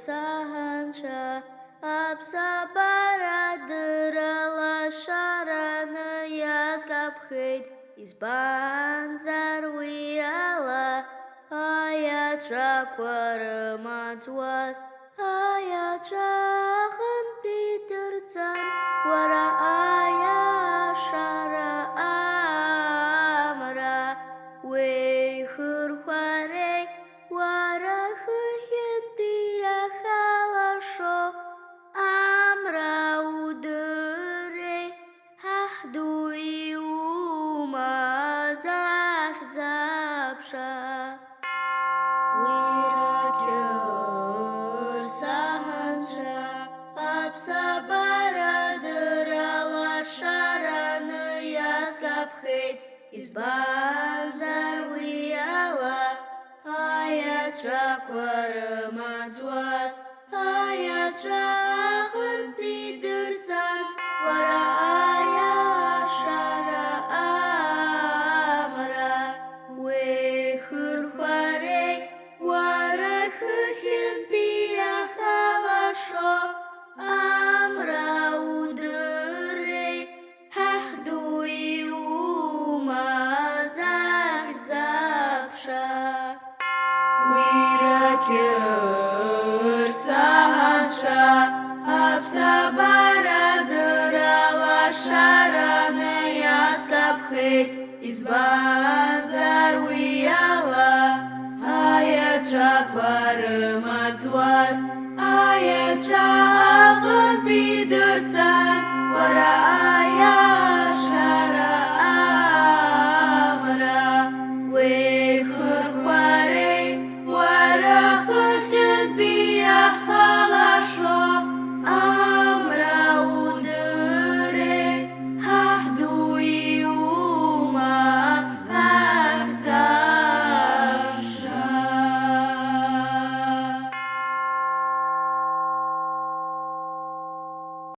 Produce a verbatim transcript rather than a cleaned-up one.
Қьырсаҳанцәа аԥсабара дыралашараны иазкаԥхеит, избанзар уи ала аиаҵәақәа рымаҵуаз, аиаҵәа аҟынтә идырҵан, уара аиашара амра уеихырхәареи, уара хыхьынтәи иахалашо амра удырреи, ҳаҳду иумаз ахьӡ-аԥша. Уи ракьырсаҳанцәа аԥсабара дыралашараны иазкаԥхеит, избанзар уи ала аиаҵәақәа рымаҵуаз, аиаҵәа аҟынтә идырҵан, уара аиашара амра уеихырхәареи, уара хыхьынтәи иахалашо амра удырреи, ҳаҳду иумаз ахьӡ-аԥша. Уи ракьырсаҳанцәа аԥсабара дыралашараны иазкаԥхеит, избанзар уи ала аиаҵәақәа рымаҵуаз, аиаҵәа аҟынтә идырҵан, уара аиа-